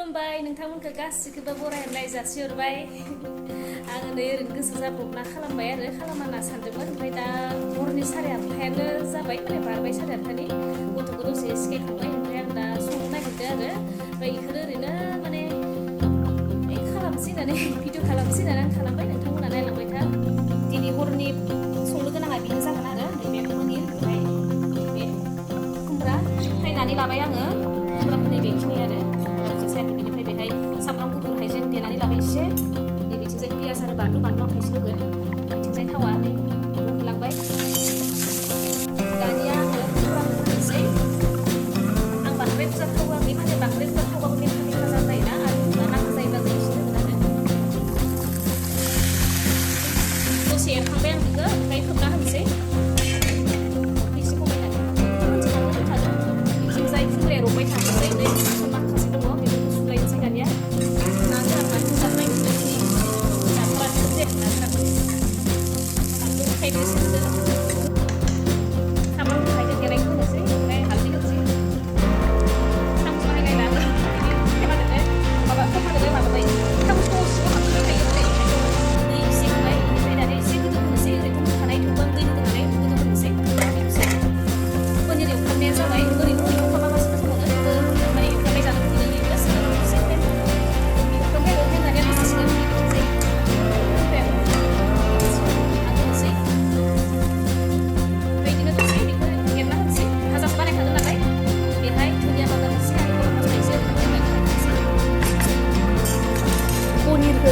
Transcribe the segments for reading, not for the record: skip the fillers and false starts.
खुलुमबाय नोंथांमोनखौ गासिखौबो बरायनाय जासिहरबाय आङो नै ओरैनो गोसो जाब्रबना खालामबाय आरो खालामना सानदोंमोन ओमफ्राय दा हरनि 8:30 जाबाय माने बारबाय 8:30 गथ'खौ दसे सिखायखांबाय ओमफ्राय आं दा संनो नागिरदों आरो ओमफ्राय बेखौनो ओरैनो माने खालामसै होननानै भिडिअ खालामसै होननानै आं खालामबाय नोंथांमोना नायलांबाय था दिनै हरनि संनो गोनाङा बेनो जागोन आरो बे पनिर ओमफ्राय बे खुमब्रा हायनानै लाबाय आङो खुमब्राफोरनि बेखिनि आरो बेनिफ्राय बेहाय सामब्राम गुफुर हाइजें देनानै लाबाय एसे नैबेथिंजाय पियाज आरो बानलु थाइसे होगोन बिथिंजाय थावा नै होलांबाय दानिया आङो खुमब्राखौ होनोसै आं बांद्राय बुरजा थावाखै माने बांद्राय बुरजा थावबाबो मेथा जायोना आरो नांगौ जायोब्ला जों एसे होगोन आरो दसे एरखांबाय आं बेखौ ओमफ्राय खोबना होनोसै एसे खमायनानै मोनथिनानै थादों बिथिंजाय खुमब्राया रबबाय थानोसै नै माखासे दङ बेफोरखौ सुलायनोसै दानिया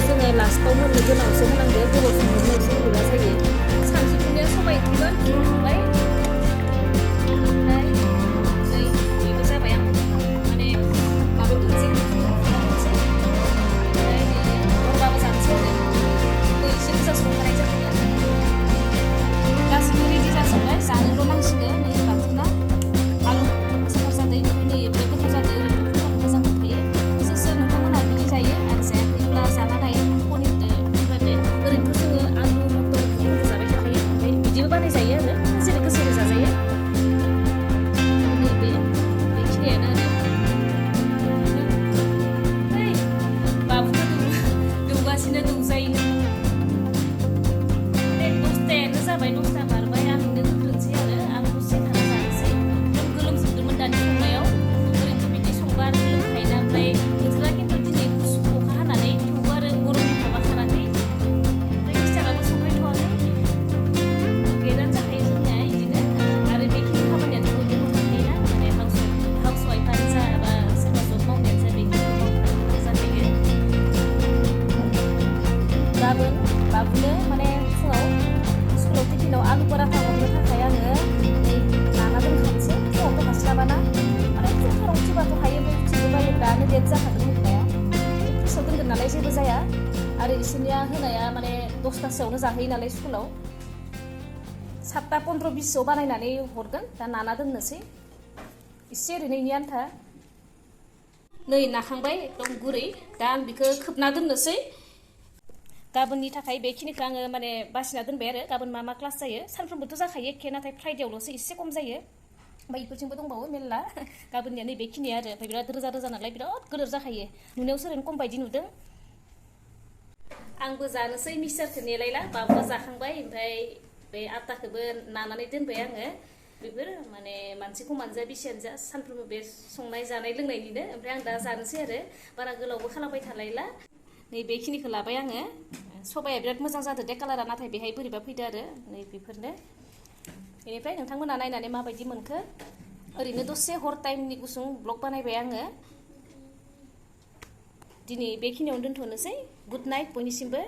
जोङो लास्टाव मोननो गोनांसो होनांगौ गोबाव संनो एसे बोरैबा जायो सानजौफुनिया सबाइ ओंख्रिमोन संबाय ओमफ्राय नै बेबो जाबाय आं माने माबायाव दोनसै ओमफ्राय हरबाबो जानोसै आरो एसे बुरजा संखानाय जाबाय गासैबो रेडि जाजोबबाय जानोल' नांसिगौ नै बाथोना आलु साफा जादों नै ओमफ्राय गोथाव जादों मोजां मोनखायो सोर सोर नोंथांमोनहा बिदि जायो आरो जायाखैब्ला जाना नाय ओरैनोथ' जोङो आलु मटर जाबाय थाखायो ओमफ्राय बिदिबो बानायजायो आरो जेरै गोसो जाजायो नैबे बेखिनियानो आरो ओइ बाबुथ' दौगासिनो दौजायो दे 10:00 जाबाय 10:00 बारबाय आं दोनथ'नोसै आरो आं दसे थाना जानोसै गोलोमजोबदोंमोन दानि संनायाव ओरैनोथ' बिदि संबा आरो गोलोमखायोना ओमफ्राय बोथोरा खिन्थु दिनै गुसु अखा हानानै थेवबो आरो गरमनि माबा खानाखै गाबोन बाबुनो माने फुङाव स्कुलाव टिफिनाव आलु पराठा हरनो थाखाय आङो नै लाना दोनखानोसै फुङावथ' हास्लाबाना माने फुंफोराव उथिबाथ' हायो ओमफ्राय उथिबो बायोब्लानो लेट जाखागोन उन्दुनाया फ्रिजआव दोनगोन नालाय जेबो जाया आरो बिसोरनिया होनाया माने 10:00सोआवनो जाहैयो नालाय स्कुलाव 7:15-20 बानायनानै हरगोन दा नाना दोननोसै एसे ओरैनो इनि आन्था नै नाखांबाय एकदम गुरै दा आं बेखौ खोबना दोननोसै गाबोननि थाखाय बेखिनिखौ आङो माने बासिना दोनबाय आरो गाबोन मा क्लास जायो सानफ्रोमबोथ' जाखायो एखे नाथाय फ्राइडेआवल'सो एसे खम जायो ओमफ्राय बेफोरथिंबो दंबावो मेरला गाबोननिया नै बेखिनिया आरो ओमफ्राय बिराद रोजा नालाय बिराद गिदिर जाखायो नुनायावसो ओरैनो खम बायदि नुदों आंबो जानोसै मिक्सारखौ नेलायला बाबुआ जाखांबाय ओमफ्राय बे आटाखौबो नानानै दोनबाय आङो बेफोर माने मानसिखौ मानजा बिसियानो जा सानफ्रोमबो बे संनाय जानाय लोंनायनिनो ओमफ्राय आं दा जानोसै आरो बारा गोलावबो खालामबाय थालायला नै बेखिनिखौ लाबाय आङो सबाया बिराद मोजां जादों दे कालारा नाथाय बेहाय बोरैबा फैदो आरो नै बेफोरनो बेनिफ्राय नोंथांमोना नायनानै माबायदि मोनखो ओरैनो दसे हर टाइमनि गुसुं ब्लग बानायबाय आङो दिनै बेखिनियावनो दोनथ'नोसै गुड नाइट बयनिसिमबो